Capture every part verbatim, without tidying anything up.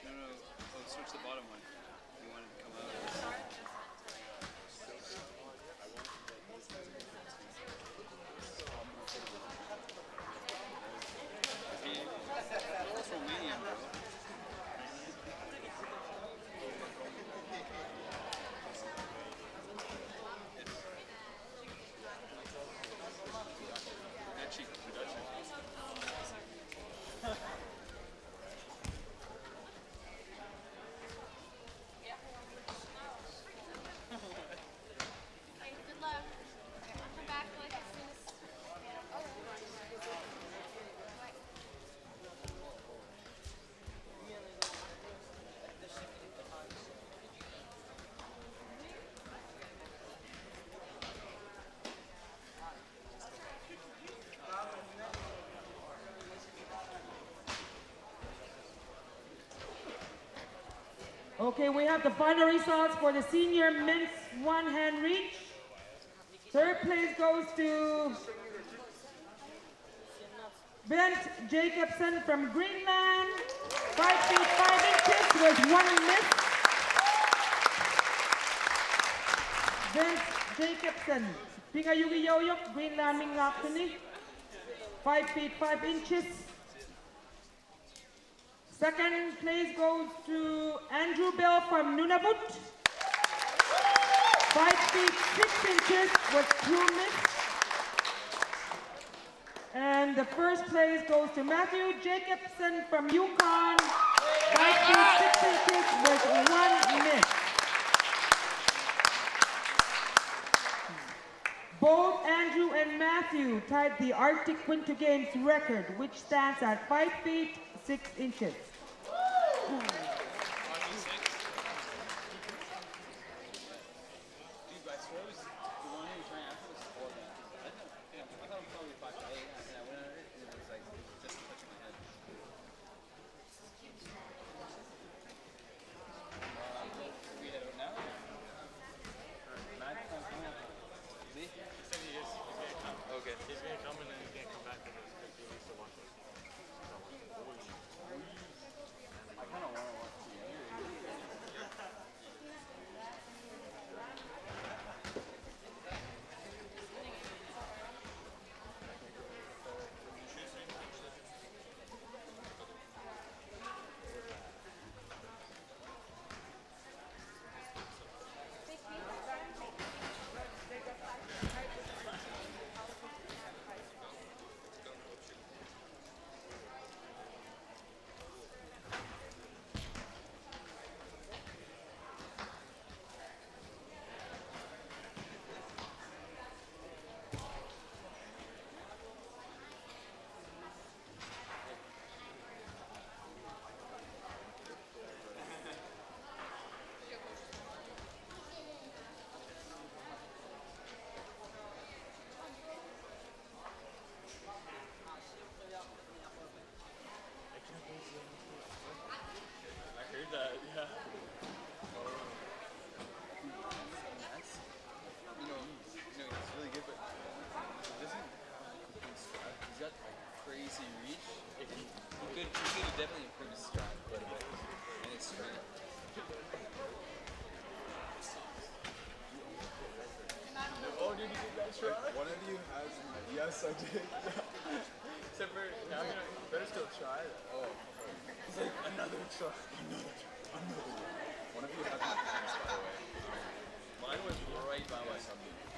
No, no, oh, switch the bottom one. You want it to come out. That's Romanian, bro. That cheek, that cheek. Hey, good luck. I'll come back, like, as soon as. Okay, we have the final results for the senior men's one-hand reach. Third place goes to Bent Jacobsen from Greenland, five feet five inches with one miss. Bent Jacobsen, Pingajugijoujok, Greenlandiminngaartuni, five feet five inches. Second place goes to Andrew Bell from Nunavut, five feet six inches with two miss. And the first place goes to Matthew Jacobsen from Yukon, five feet six inches with one miss. Both Andrew and Matthew tied the Arctic Winter Games record, which stands at five feet six inches. Okay. He's gonna come and then he's gonna come back to this because he needs to watch us. I kinda wanna watch the game. I heard that, yeah. You know, you know, he's really good, but he doesn't have a good stride. He's got, like, crazy reach. He could, he could definitely improve his stride quite a bit. And his strength. Oh, dude, you did that stride? One of you has. Yes, I did. Except for, yeah, I'm gonna, better still try that. Oh. It's like another try. Another try. Another one. One of you has my hands, by the way. Mine was right by my.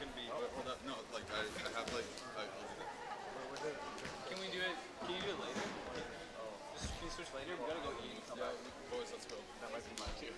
Can be, but hold up. No, like, I, I have, like, I, I'll do that. Can we do it? Can you do it later? Just, can you switch later? We gotta go eat and come back. Yeah, boys, let's go. That might be mine too.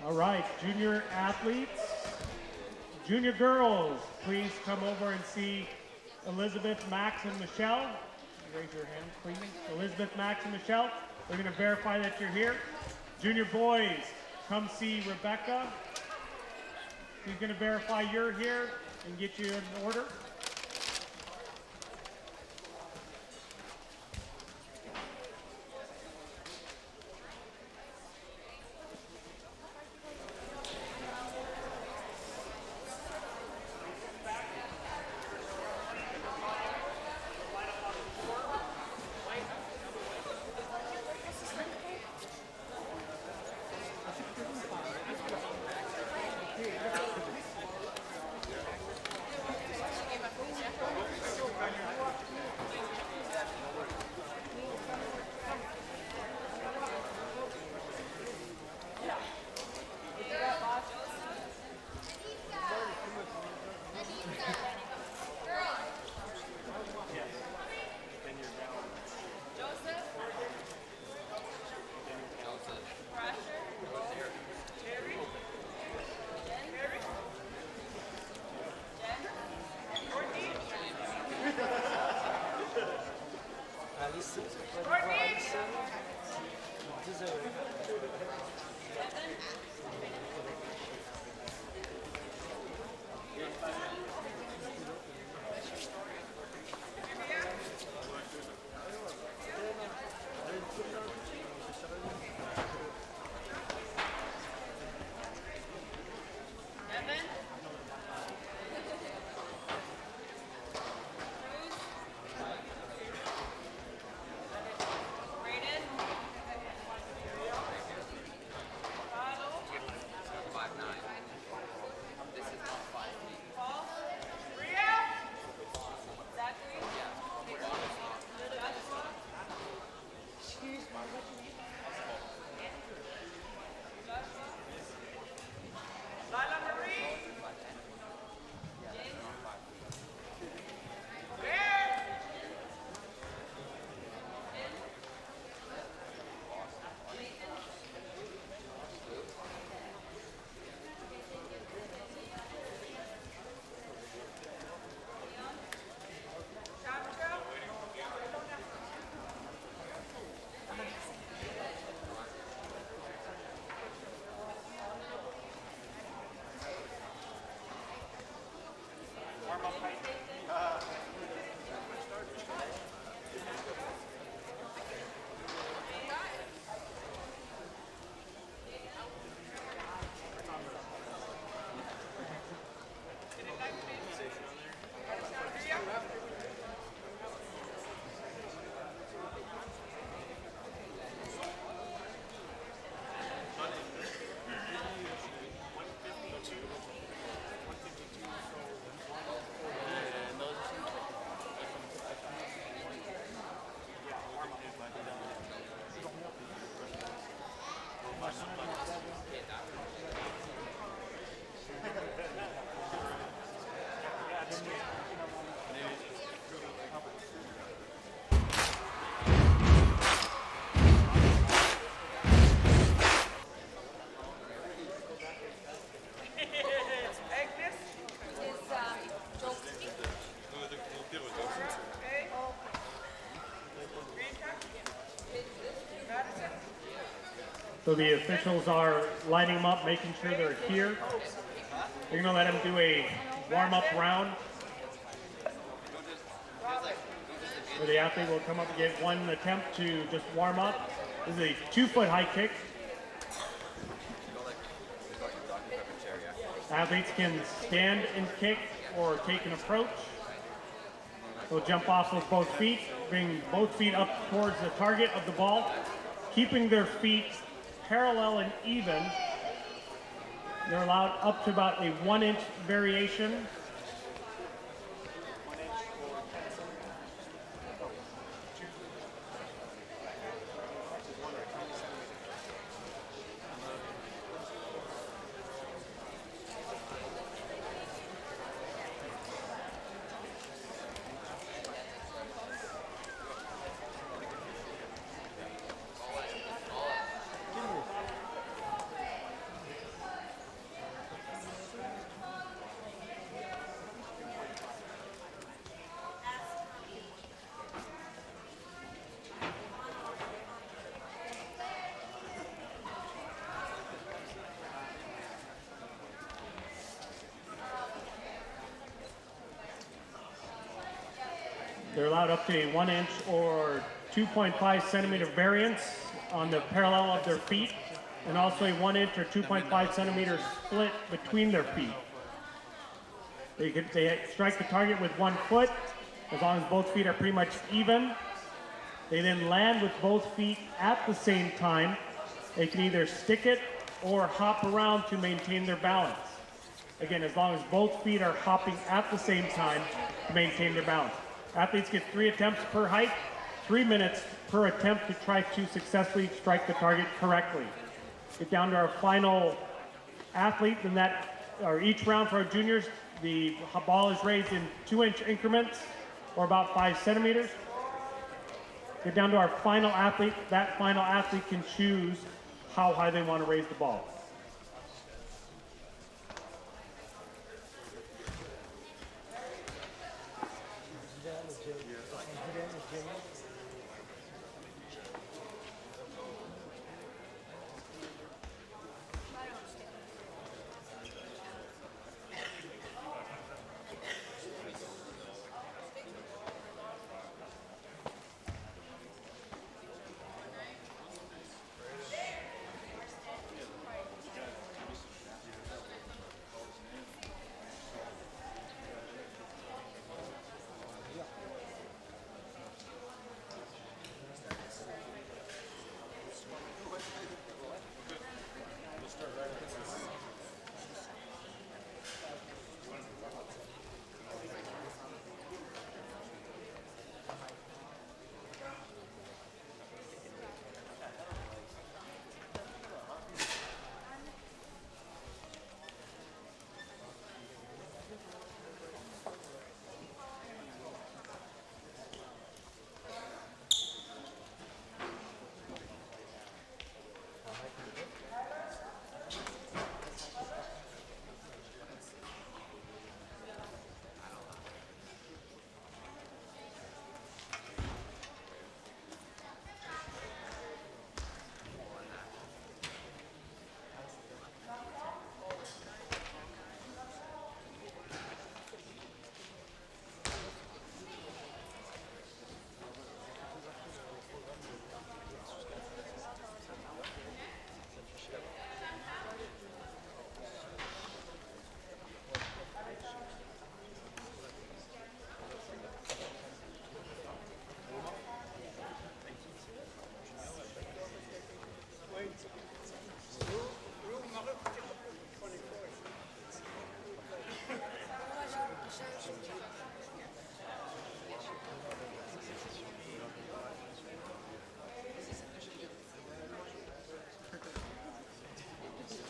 All right, junior athletes, junior girls, please come over and see Elizabeth, Max, and Michelle. Raise your hand, please. Elizabeth, Max, and Michelle, we're going to verify that you're here. Junior boys, come see Rebecca. She's going to verify you're here and get you in order. So the officials are lining them up, making sure they're here. We're going to let them do a warm-up round where the athlete will come up and get one attempt to just warm up. This is a two-foot high kick. Athletes can stand and kick or take an approach. They'll jump off of both feet, bring both feet up towards the target of the ball, keeping their feet parallel and even. They're allowed up to about a one-inch variation. They're allowed up to a one inch or two point five centimeter variance on the parallel of their feet, and also a one inch or two point five centimeter split between their feet. They can, they strike the target with one foot, as long as both feet are pretty much even. They then land with both feet at the same time. They can either stick it or hop around to maintain their balance. Again, as long as both feet are hopping at the same time to maintain their balance. Athletes get three attempts per height, three minutes per attempt to try to successfully strike the target correctly. Get down to our final athlete, then that, or each round for our juniors, the ball is raised in two inch increments, or about five centimeters. Get down to our final athlete. That final athlete can choose how high they want to raise the ball.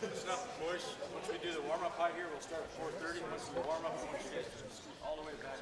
Listen up, boys. Once we do the warm-up out here, we'll start at four thirty. Once we warm up, I want you guys to scoot all the way back.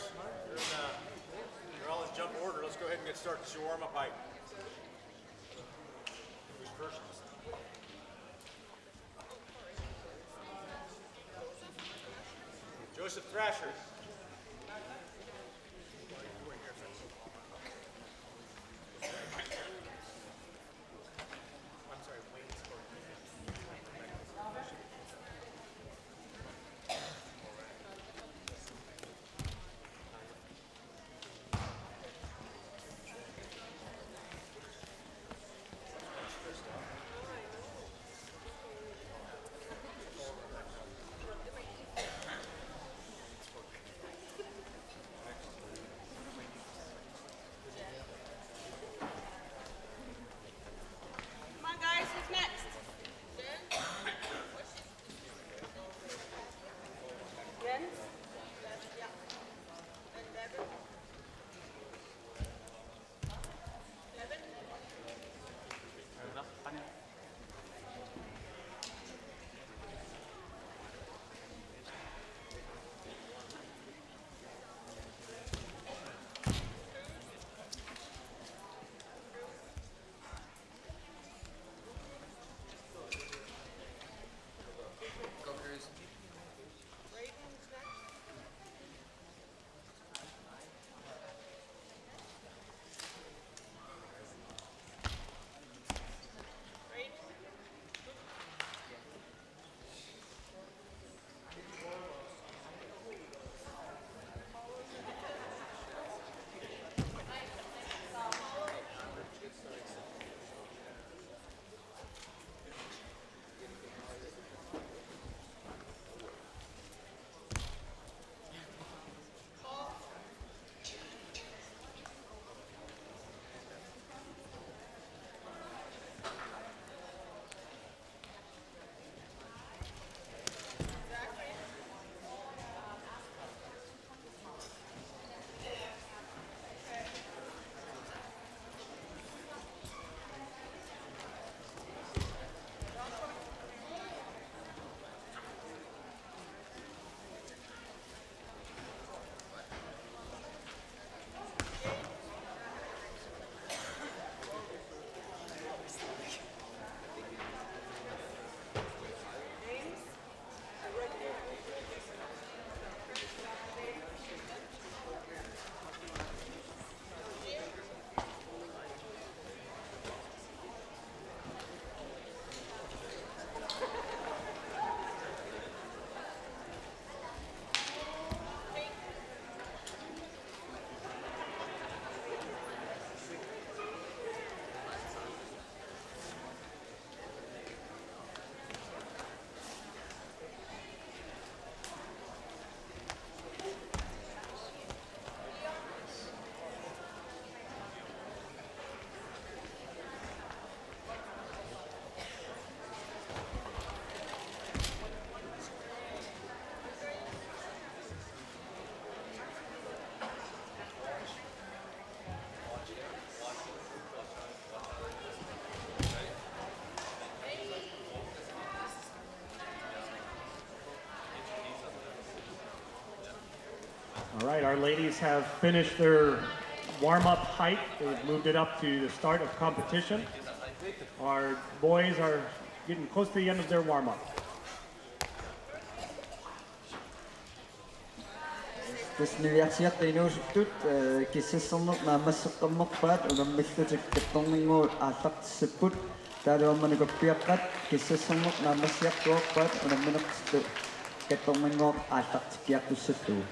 You're in, uh, you're all in jump order. Let's go ahead and get started. It's your warm-up height. Who's first? Joseph Thrasher. Come on, guys, who's next? Jens? Yeah. And Devin? Devin? All right, our ladies have finished their warm-up height. They've moved it up to the start of competition. Our boys are getting close to the end of their warm-up. Tassa niviarsiartut inuusuttut, eh, kissassarneq naammasseqqammerpaat unammillutik kattorninngooq aallartissapput. Taavalu aamma nukappiaqqat kissassarneq naammassiartuarpaat unamminertillu kattorninngooq aallartikkiartussallugu.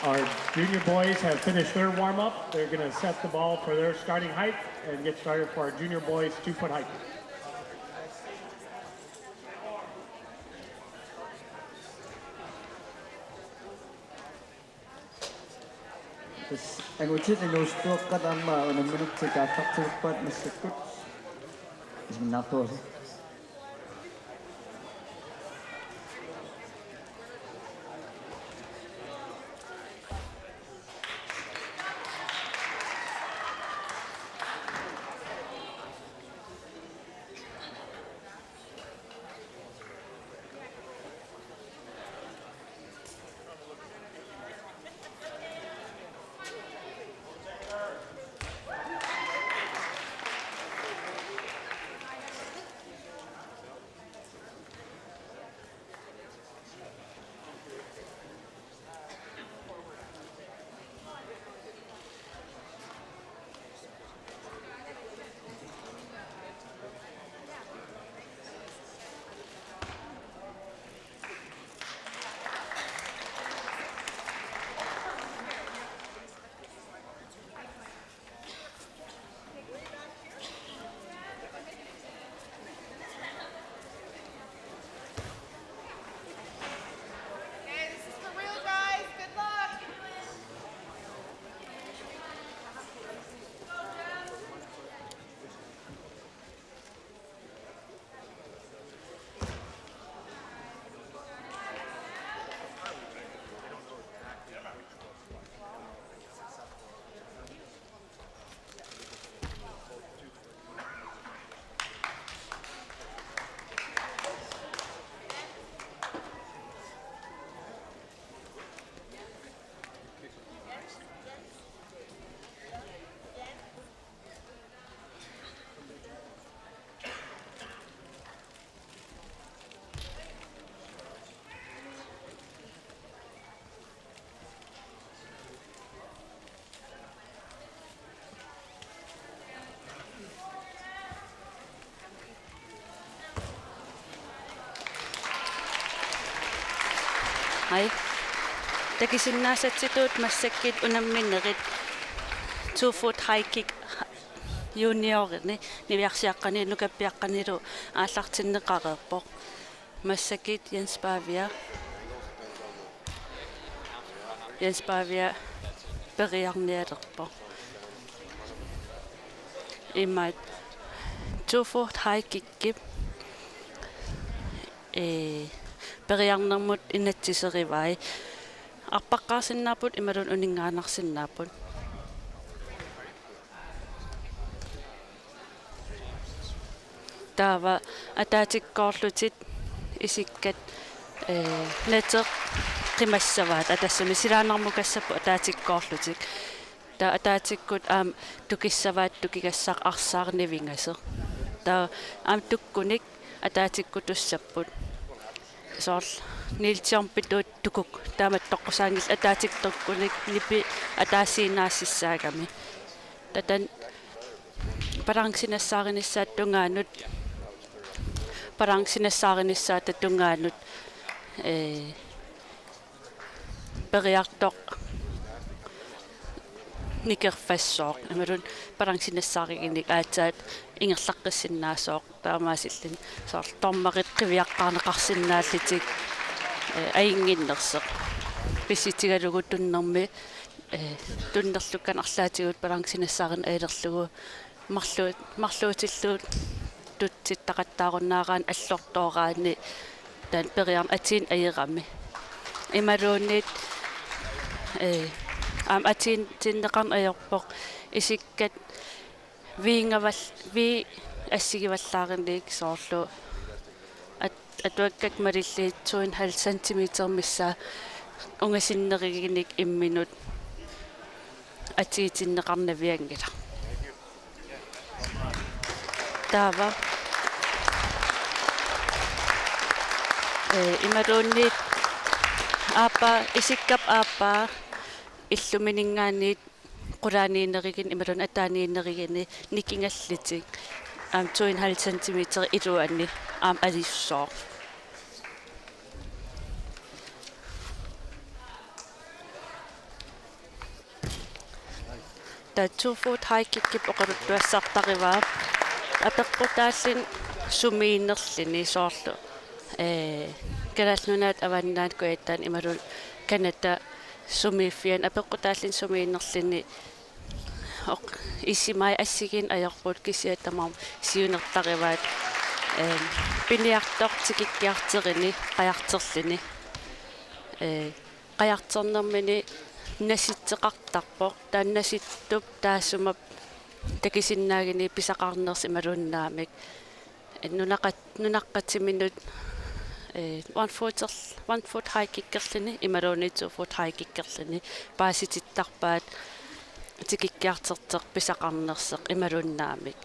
Our junior boys have finished their warm-up. They're gonna set the ball for their starting height and get started for our junior boys two-foot height. Tassa angutit inuusuttuaqqat aamma unamminertik aallartilerpaat massakkut. Isminnaartuusi. Hej. Takusinnaasatsitut massakkut unamminerit two-foot high kick juniorini niviarsiaqqani nukappiaqqanilu aallartinneqareerpoq. Massakkut Jens Pavia. Jens Pavia periarnialerpoq. Imaat two-foot high kickip, ee, periarnermut inatsiserivai. Arpaqqaarsinnaapput imaluunniit uninngaannarsinnaapput. Taava ataatikkoorlutik isikkat, ee, nateq qimassavaat, atassami silaannarmukassapput ataatikkoorlutik. Taava ataatikkut aamma tukissavaat tukigassaq arsaarnivingasoq. Taava aamma tukkunik ataatikkutussapput. Soorlu niilsiorpitut tukuk, taamatut toqqusaanngillat ataatsikkut tukkunik nipi ataasiinnaasissaagami. Taava taanna balancip nassaarinissaata tungaanut, balancip nassaarinissaata tungaanut, ee, periartoq nikerfassooq. Imaluunniit balancip nassaariginik aatsaat ingerlaqqissinnaasoq. Taamaasilluni soorlu dommerit qiviaqqaarneqarsinnaallutik, ee, ajunnginnersoq. Pissutigalugu tunnermi, ee, tunnerlukkanik arlaatigut balancip nassaarineq ajulerlugu marluut-, marluutilluuttutsittaqattaarunnaaraanni allortooraanni taanna periarneq atuuneq ajorami. Imaluunniit, ee, aamma atuutsinneqarneq ajorpoq isikkat viingaval-, vii assigivallaarinik soorlu at-, atuakkakka malillugu to en halv centimeter missaa ungasinnerugunik imminut atuutsinneqarnavianngilaq. Taava, ee, imaluunniit aappaa, isikkap aappaa illumininngaanniit qulaaniinneruguni imaluunniit ataaniinneruguni nikingallutik aamma to en halv centimeter iluani aamma alussooq. Taava two foot high kickip oqaluttuassartarivaa. Apeqqutaalluni sumiinnerluni soorlu. Ee, Kalaallit Nunaat Avannaani Kujataa imaluunniit Canada sumiiffiani apeqqutaalluni sumiinnerluni oq-, issimai assigiinneq ajorput kisianni tamarmik siunertarivaat, ee, piniartoq tikikkiartorini qajarterluni. Ee, qajarternermini nasitseqartarpoq. Taanna nasittup taassuma takusinnaaginnarpoq pisaqarnersoq imaluunniit naamik. Nunaqqat-, nunaqqatiminut, ee, one foot, one foot high kickerluni imaluunniit two foot high kickerluni paasitittarpaat tikikkiartortoq pisaqarnersoq imaluunniit naamik.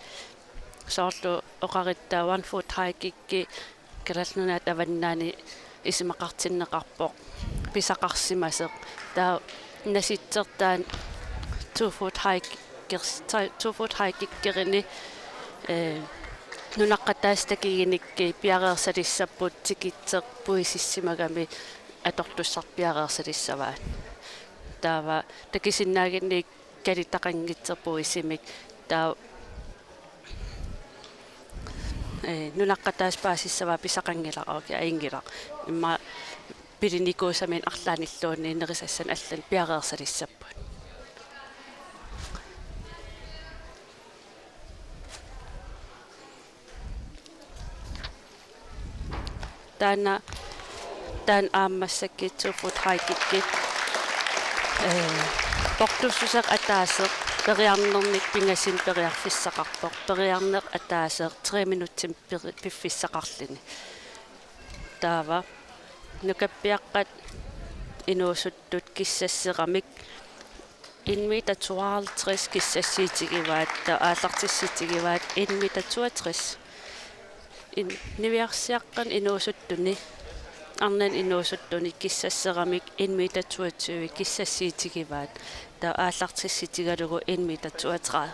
Soorlu oqarittaa one foot high kicki Kalaallit Nunaat Avannaani isumaqartinneqarpoq pisaqarsimasoq. Taava nasitsertaan two foot high kickers-, two foot high kickerini, ee, nunaqqataasut takugunikku piareersalissapput tikitseq puisissimagami atortussarput piareersalissavaat. Taava takusinnaaginnarpoq kalitaqanngitsoq puisimik. Taava, ee, nunaqqataasut paasissavaat pisaqanngilara, okay, ajunngilaq. Immaqa pilinikuusaminnut arlaannilluunniit nerisassanik allanik piareersalissapput. Taanna, taanna aamma massakkut two foot high kicki. Ee, portussuseq ataaseq periarnernik pingasunik periarfissaqarpoq. Periarneq ataaseq tre minutsimik peri-, piffissaqarluni. Taava nukappiaqqat inuusuttut kissasseramik en meter tooghalvtreds kissassiitigivaat, taava aallartissiitigivaat en meter toogtres. In-, niviarsiaqqani inuusuttuni, arnani inuusuttuni kissasseramik en meter toogtyve kissassiitigivaat, taava aallartissiitigalugu en meter toogtredive.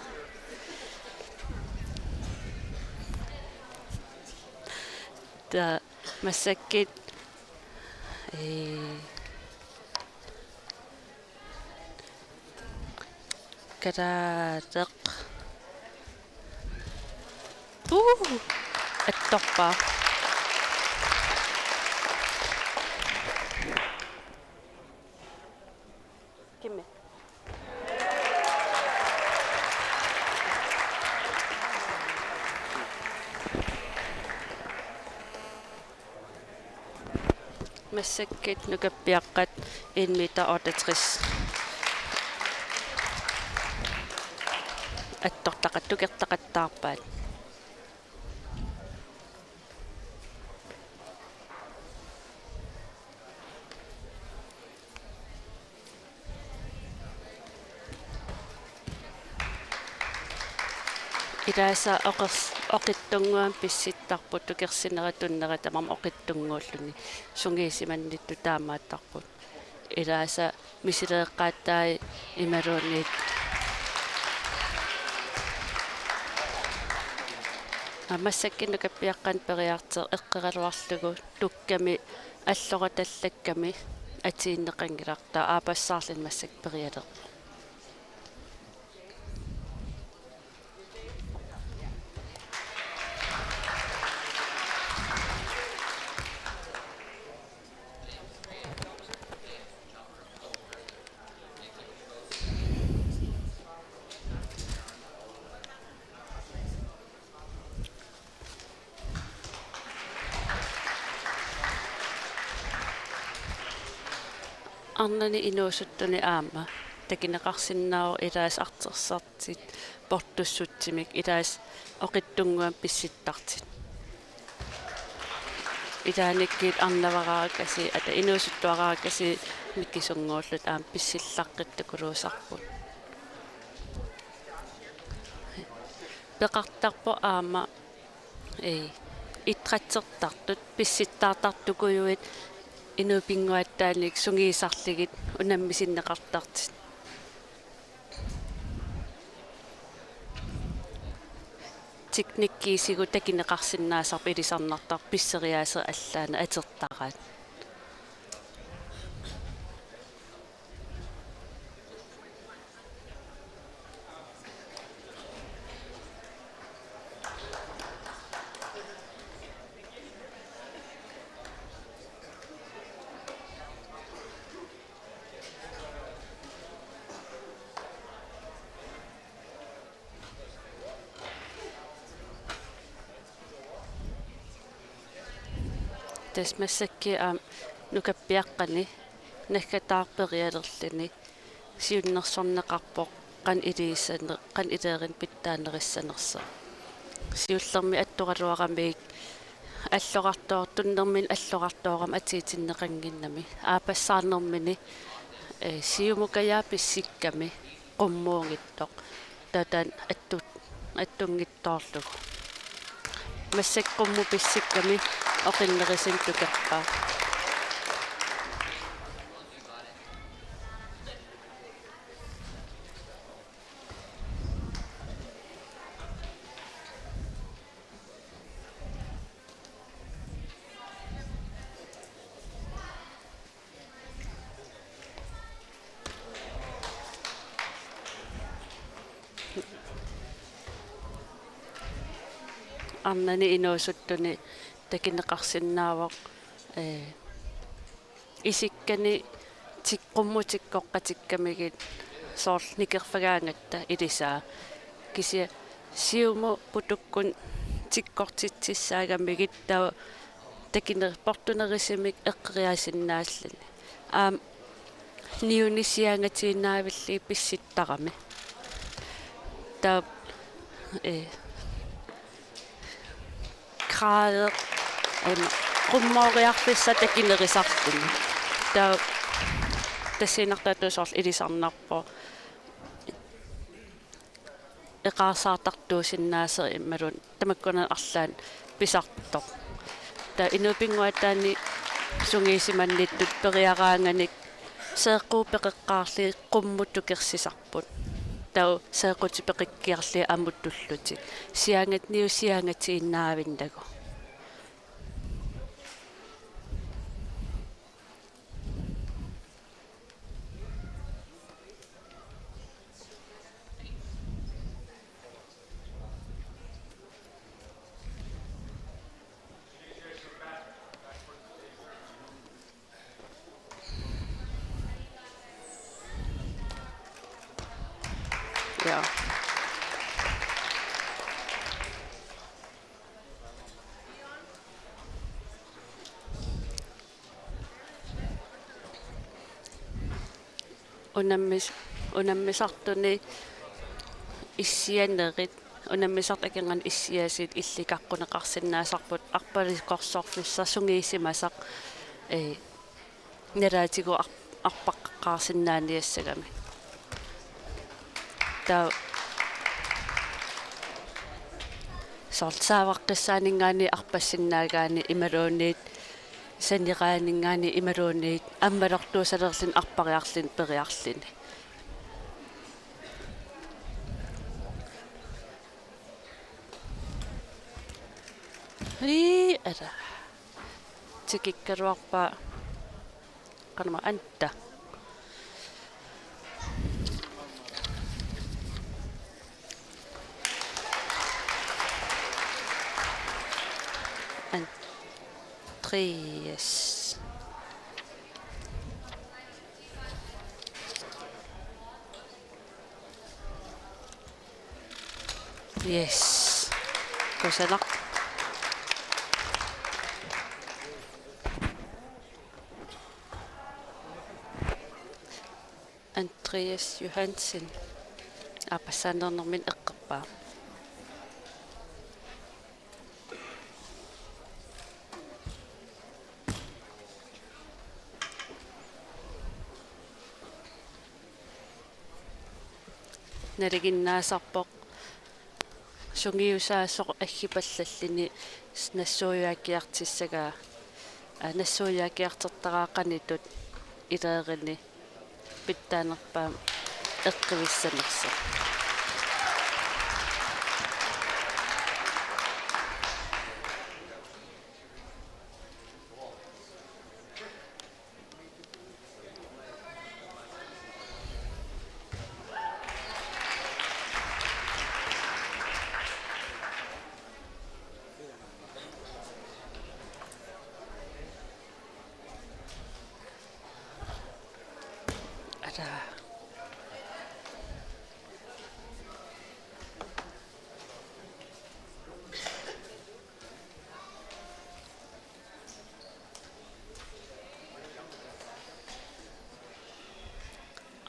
Taava massakkut, ee, Kalaallit. Uu! Attorpaa. Kimmi. Massakkut nukappiaqqat en meter otteogtres. Attortaqat-, tukertaqattaarpaat. Ilaasa oqers-, oqitsunnguamik pissittarput, tukersinera tunnera tamarmi oqitsunnguulluni, sungiusimannittut taamaattarput. Ilaasa misileeqqaattai imaluunniit. Aa, massakkut nukappiaqqanut periartoq eqqoraluarlugu tukkami alloqatallakkami atuineqanngilaq, taava aappassaarluni massakkut perialerpoq. Arnani inuusuttuni aamma takuneqarsinnaavoq ilaasa artorsartut portussutsimik, ilaasa oqitsunnguamik pissittartut. Ilaannikkut arnavaraakasi, ata inuusuttuaraakasi mikisunnguullutik aamma pissillaqqittukuluusarput. Peqartarpoq aamma, ee, idrætsertartut, pissittartartukujuit inuit pinnguaataanik sungiusarlugit unammisinneqartartut. Teknikkiusigut takuneqarsinnaasarput ilisarnartartut pisseriaaseq allaanut atortaraat. Tassa massakkut aamma nukappiaqqani naggataarperialerluni siunnersorneqarpoq qanoq iliussane-, qanoq ilerineq pitsaanerissanersoq. Siullermik attoraluaramigit allorartoor-, tunnermini allorartoorami atuutinneqannginnami. Aappassaarnermini, eh, siumukajaaq pissikkami qummuunngitsoq. Taava taanna attu-, attunngitsoorlugu. Massakkut qummut pissikkami oqinnerusumik tukerpaa. Arnani inuusuttuni takuneqarsinnaavoq, ee, isikkani tik-, qummut tikkoqqatikkamigit soorlu nikerfagaangatta ilisaa. Kisianni siumut putukkunut tikkortitsissaagamigit taava takune-, portunerusumik eqqoriarsinnaalluni. Aamma niuni siaangatiinnaavillugit pissuttarami. Taava, eh, grader, em, qummooriarfissaq takunerusarluni. Taava tassa inuttut soorlu ilisarnarpoq. Eqaarsaartartuusinnaasoq imaluunniit tamakkuninnga arlaannik pisartoq. Taava inuup pinnguaataani sungiusimannittut periaraanganik seeqquup peqeqqaarlugit qummut tukersisarput. Taava seeqqutit peqikkiarlugit ammut tullutik. Siaangat-, niut siaangatiinnaavinnagu. Ja. Unammis-, unammisartuni issianerit, unammisartut akornanni issiasut illit isikkoqarsinnaasarput arpalikorsorfissaq sungiusimasaq, ee, nalaatigut ar-, arpaqaqqaarsinnaaniassagamik. Taava soorlu saavaqqissaaninngaanniit arpassinnaagaanni imaluunniit saneraaninngaanniit imaluunniit ammalortuusalerluni arpariarluni periarluni. Ii, ala. Tikikkaluarpaa. Qanormaa anta. Andreas. Yes. Kusanaq. Andreas Johansen. Aappassaannernermini eqqorpaa. Nalinginnaasarpoq sungiusaasoq aggipallalluni nassuiaakkiartussagaa, aa, nassuiaakkiartortaraa qanoq ittut ilerini pitsaanerpaamik eqquissanersoq. Ata.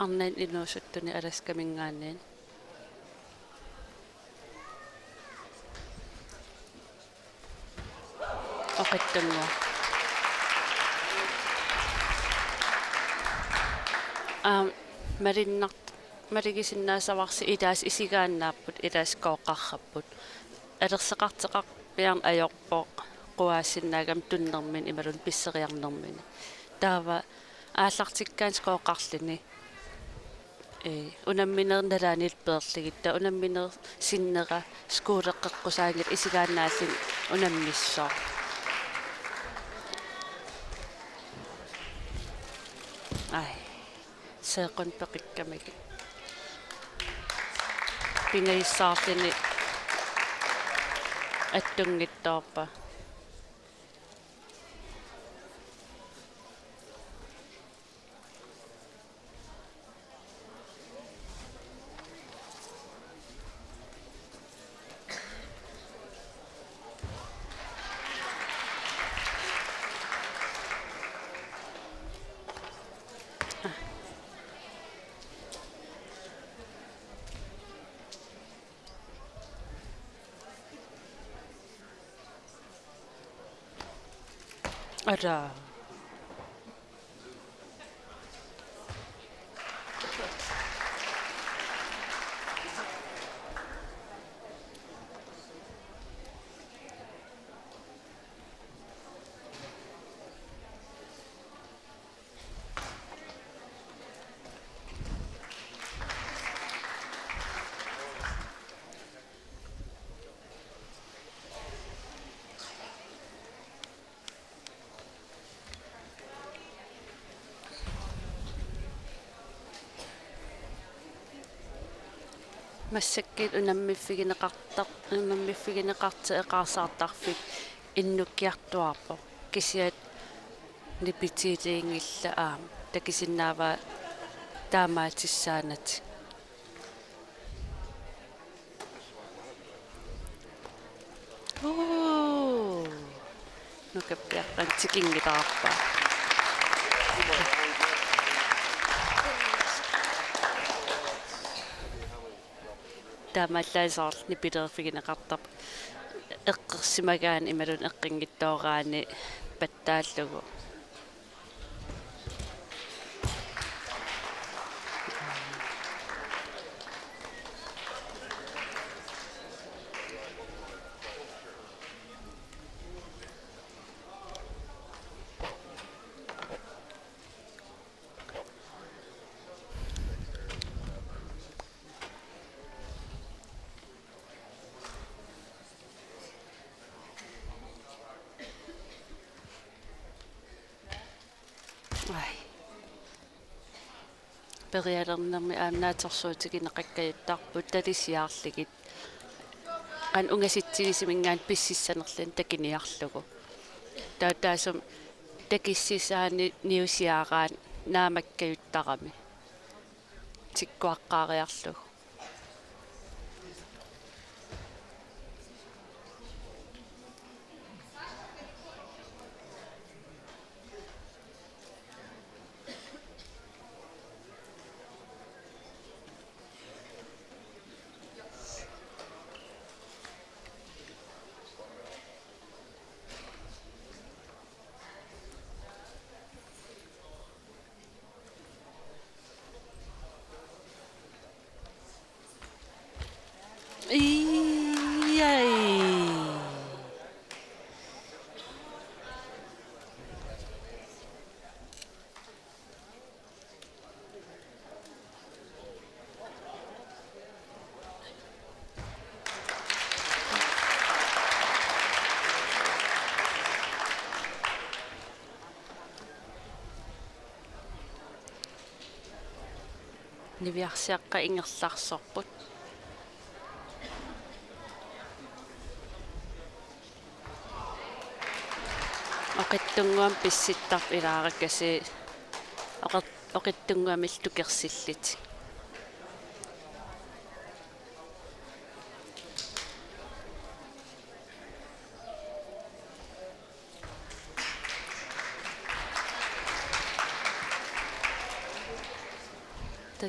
Arnat inuusuttuni Alaskaminngaanniit. Oqittunnguaq. Aam, malinnart-, maligisinnaassavarsi ilaasa isigaannaapput, ilaasa Qooqqarrapput. Alerseqarteqarpiarneq ajorpoq quaassinnaagami tunnermini imaluunniit pisseriarnermini. Taava aallartikkaanni Qooqqarluni. Ee, unamminerit nalaaniillu peerlugit, taava unamminerit sinnera skuuleqqeqqusaanngilaq isigaannaalluni unammissoq. Ai, seeqquni peqikkamigit. Pingajussaarluni attunngitsoorpa. Ara. Massakkut unammiffigineqartar-, unammiffigineqartoq eqaarsaartarfik innukkiartuaarpoq. Kisianni nipitiiliinngillat aamma. Takusinnaavaa taamaatissaanatik. Uu. Nukappiaqqanik tikinngilaarpaa. Taamaallaat soorlu nipilerfigineqartarpoq eqqersimagaanni imaluunniit eqqunngitsooraanni pattaallugu. Ai. Perialernermi aamma naatsorsuutigineqakkajuttarput talisiarlugit. Qanoq ungasitsigisumik-minngaanniit pississanerluni takuniarlugu. Taava taassuma takussisaanik niusiaraanni naamakkajuttarami. Tikkuaqqaariarlugu. Ii, ai. Niviarsiaqqat ingerlaarsorput. Oqitsunnguamik pissittarput ilaarakasiit oqit-, oqitsunnguamillu tukersillutik.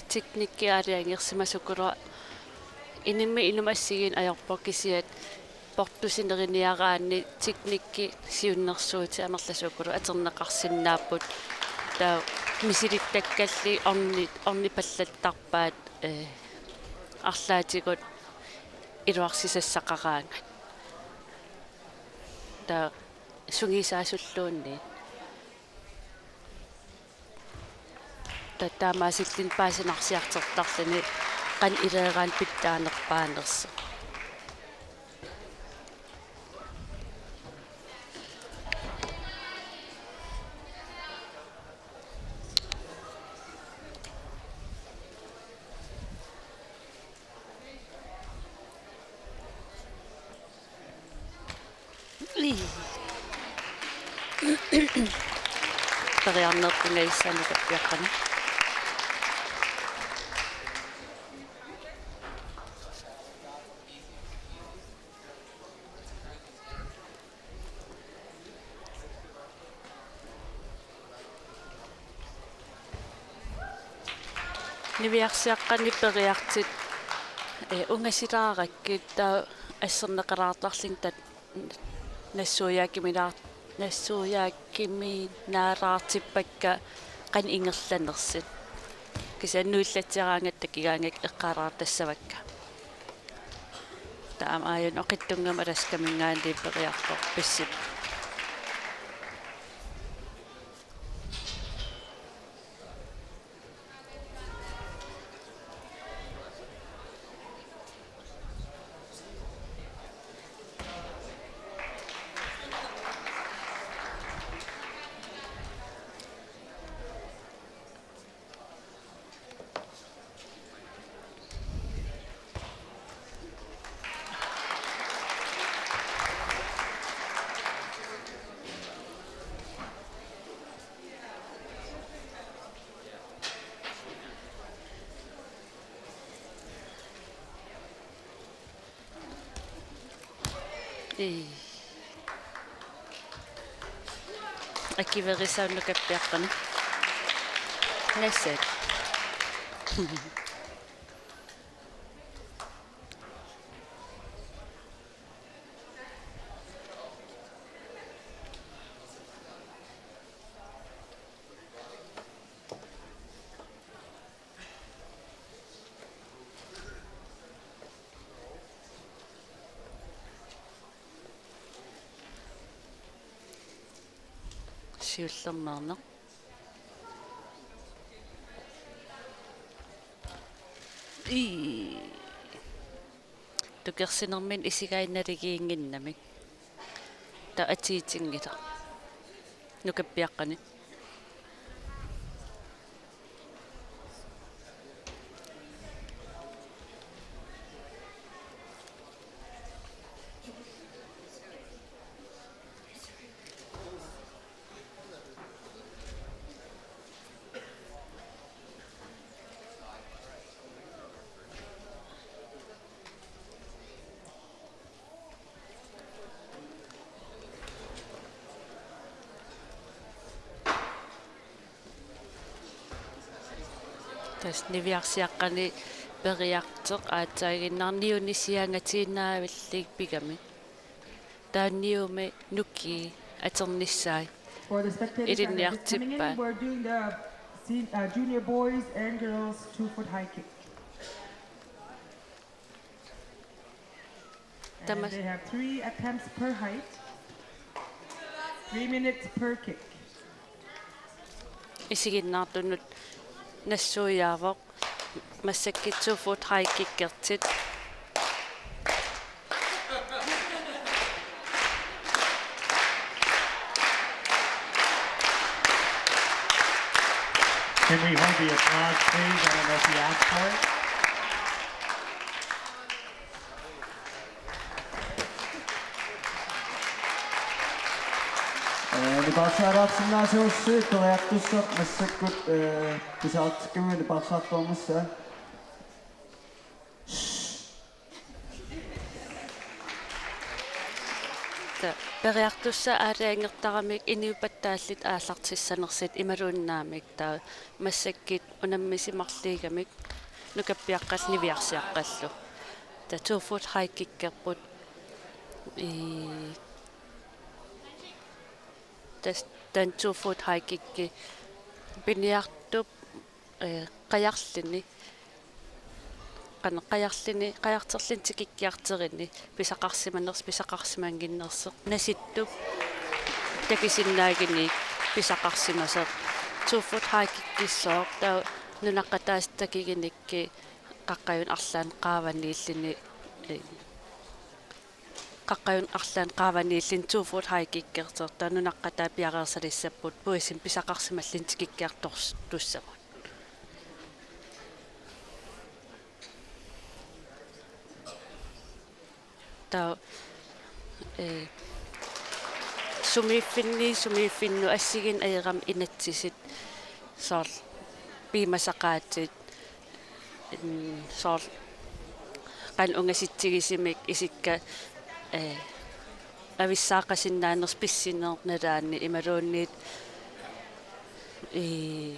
teknikki aalajangersimasukuluuvoq, inimmi inummut assigiinneq ajorpoq, kisianni portusineriniaraanni teknikki siunnersuutit amerlasuukulu atorneqarsinnaapput. Taava misilittakkallit orni-, ornipallattarpaat, eh, arlaatigut iluarsisassaqaraangat. Taava sungiusaasulluunniit. Taava taamaasilluni paasinarsiartortarluni qanoq iliorluni pitsaanerpaanersoq. Ii. Periarneq pingajussaanut nukappiaqqanik. Niviarsiaqqani periartit, eh, ungasilaarakkit, taava asserneqalaartarluni tat-, nassuiaakimilaar-, nassuiaakimiinnalaartippakka qanoq ingerlanersut. Kisianni nuullatsiaraangatta kigaangak eqqaalaartassavakka. Taava aajuna oqitsunnguamik Alaskaminngaanniit periartoq pissip. Ii. Akuerisaannukappiaqqanik. Nassaat. Siullermeerneq. Ii. Tukersinermini isigaannaligiinnginnamik. Taava atuutinngilaq. Nukappiaqqanik. Tassa niviarsiaqqani periartoq aatsaaginnarniuni siangatiinnaavilliippigami. Taanniumi nukii atornissaat. For the spectators that are just coming in, ilinniartippaat. We're doing the sen-, uh, junior boys and girls two-foot high kick. And Tama- they have three attempts per height, three minutes per kick. Isiginnaartunut nassuiaavoq massakkut two-foot high kickertit. Can we hold the applause, please? I don't know if you asked for it. Ee, nipaarsaalaarsinnaasuussi periartussaq massakkut, ee, pisaritsikkami nipaarsaartuarnissaa. Periartussat aalajangertaramik inuupattaallit aallartissanersut imaluunnaamik taava massakkut unammisimarliigamik nukappiaqqallu niviarsiaqqallu. Taava two foot high kickerput. Ii, tas-, taanna two foot high kicki piniartup, ee, qajarluni, qanoq qajarluni, qajarterluni tikikkiartorini pisaqarsimanersoq, pisaqarsimannginnersoq, nasittup takusinnaagunik pisaqarsimasoq, two foot high kickissooq, taava nunaqqataasut takugunikkit qaqqajunnik arlaannik qaavaniilluni, ee, qaqqajunnik arlaannik qaavaniilluni two foot high kickersoq, taava nunaqqataat piareersalissapput puisimik pisaqarsimalluni tikikkiartortussamut. Taava, ee, sumiiffinni, sumiiffinnut assigiinneq ajorami inatsisit soorlu piumasaqaatit, mm, soorlu qanoq ungasitsigisumik isikka, ee, avissaaqasinnaanersut pissuneq nalaanni imaluunniit, ee,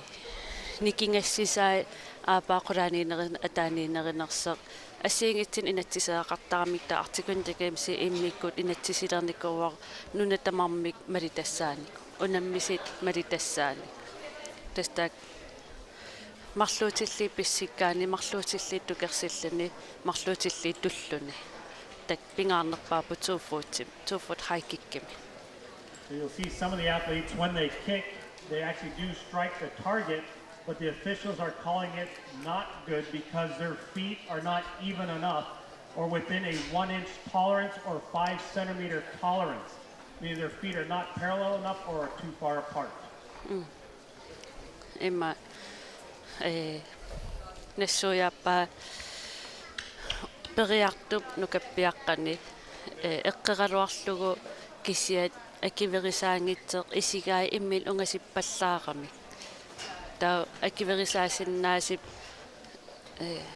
nikingassisai aappaa qulaaniinnerin-, ataaniinnerinersoq. Assigiinngitsunik inatsiseriaqartaramik taava Arctic Winter Gamesi immikkut inatsisilernikuuvoq nunat tamarmik malutassaannik, unammisut malutassaannik. Tassa taakku marluutillugit pissikkaanni, marluutillugit tukersilluni, marluutillugit tulluni. Taakku pingaarnerpaaput two foot, two foot high kickimi. So you'll see some of the athletes, when they kick, they actually do strike the target, but the officials are calling it not good because their feet are not even enough or within a one inch tolerance or five centimeter tolerance, meaning their feet are not parallel enough or are too far apart. Ima, ee, nassuiaappaa periartup nukappiaqqani, ee, eqqoraluarlugu kisiat akuerisaanngitsoq isigai imminut ungasippallaaramik. Taava akuerisaasinnaasup, ee,